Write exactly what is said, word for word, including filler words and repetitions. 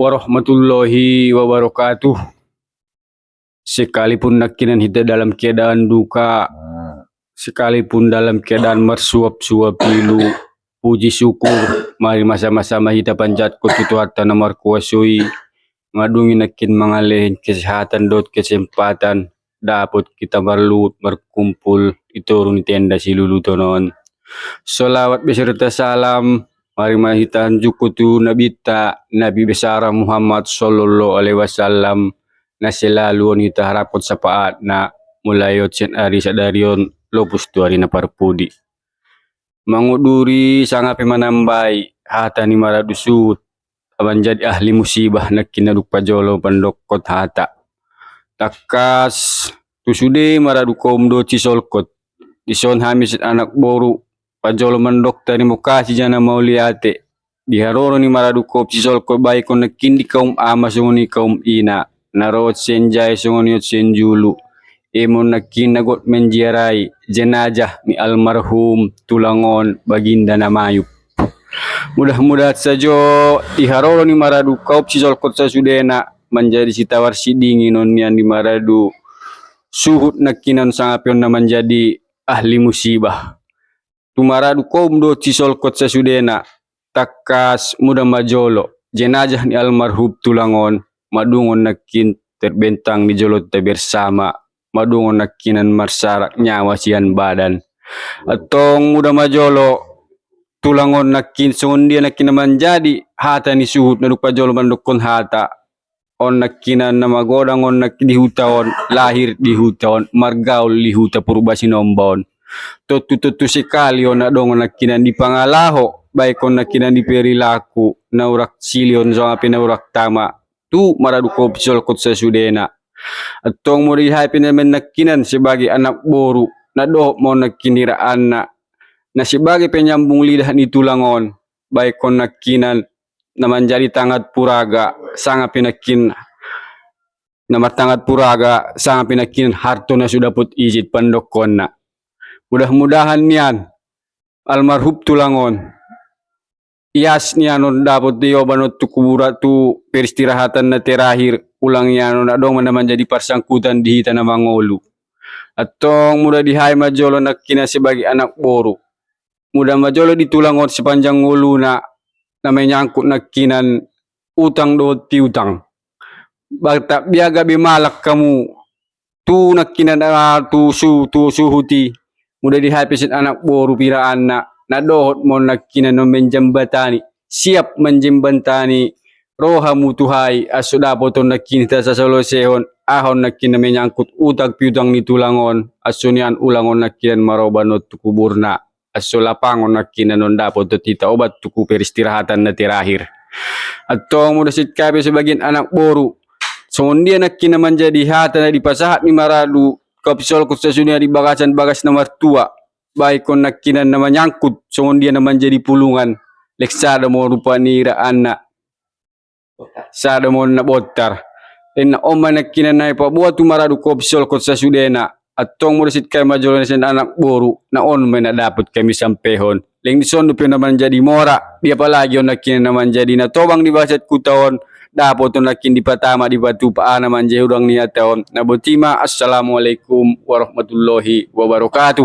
warahmatullahi wabarakatuh. Sekalipun nangkinan hita dalam keadaan duka, sekalipun dalam keadaan marsuap-suap ilu, puji syukur, mari ma sama-sama hita panjatko tu Tuhanta na markuaso i, nga dung i nangkin mangalehon kesehatan dohot kesempatan, dapot hita marluhut markumpul di toru ni tenda siluhuton on. Salawat beserta salam, mari ma hita hanjungkon tu Nabita, Nabi Besar Muhammad sallallahu alaihi wasallam, na selalu on hita harapkon syafaatna, mulai on sian ari sadari on, lobi tu ari na parpudi. Manguduri sanga pe manambai, hata ni maradu suhut, manjadi ahli musibah nangkin na dung pajolo mandokkon hata. Tangkas, tu sude maradu koum dohot sisolkot. Dison hami sian anak boru, pajolo mandok tarimo kasih jala mauliate. Di haroro ni maradu koum sisolkot baik on nangkin di kaum ama songon i kaum ina. Na ro on sian jae songon i on sian julu. Ima on nangkin na got menziarahi jenazah ni almarhum tulang on Baginda na mayup. Mudah-mudahan sajo di haroro ni maradu koum sisolkot sasudena manjadi sitawar sidingin on nian di maradu suhut nangkinan sanga pe on na manjadi ahli musibah. Tu maradu koum dohot sisolkot sasudena, tangkas muna ma jolo jenazah ni almarhum tulang on, madung on nangkin terbentang di jolonta bersama, madung on nangkinan marsarak nyawa sian badan. Antong muna ma jolo tulang on nangkin songon dia nangkin na manjadi hata ni suhut na dung pajolo mandokkon hata. On nangkinan na magodang on nangkin di huta on, lahir di huta on, margaul di huta Purba Sinomba on. Tontu-tontu sekali on adong on nangkinan di pangalaho, baik on nangkinan di perilaku, na hurang silihon sanga pe na hurang tama, tu maradu koum sisolkot sasudena. Antong muna di hami pe na nangkinan sebagai anak boru, na dohot ma on nangkin hiraanna, na sebagai penyambung lidah ni tulang on, baik on nangkinan na manjadi tangan puraga, sanga pe nangkin na martangan puraga, sanga pe nangkin harto na so dapot izin pandokkonna. Mudah-mudahan nian almarhum tulang on, ias nian on dapot dioban on tu kuburan tu peristirahatan na terakhir, ulang nian on adong ma na manjadi parsangkutan di hita na mangolu. Antong muna di hami ma jolo nangkinan sebagai anak boru. Muna ma jolo di tulang on sepanjang ngoluna na menyangkut nangkinan utang dohot piutang. Balta bia gabe malak hamu tu nangkinan, ah, tu su-, tu suhut i. Muna di hami pe sian anak boru hiraanna, na dohot ma on nangkinan na menjembatani, siap menjembatani rohamu tu hami, asa dapot on nangkin hita sasoloseon aha on nangkin na menyangkut utang piutang ni tulang on, asa nian ulang on nangkinan maroban on tu kuburna. Asa lapangon nangkinan on dapot on hita obat tu peristirahatan na terakhir. Antong muna sian hami pe sebagian anak boru, songon dia nangkin na manjadi hata na dipasahat ni maradu koum sisolkot sasudena di bagasan bagas na martua, baik on nangkinan na menyangkut songon dia na manjadi pulungan, leng sada ma on rupani hiraanna. Sada ma on na bontar. Leng na on ma nangkinan na dipaboa tu maradu koum sisolkot sasudena. Antong muna sian hami ma jolo na sian anak boru, na on ma na dapot hami sampaihon. Leng dison dope na manjadi mora, di apalagi on nangkinan na manjadi na tobang di bagasan huta on, dapot on nangkin dipatama dipatupa aha na manjadi hudang ni hata on. Na boti ma, assalamualaikum warahmatullahi wabarakatuh.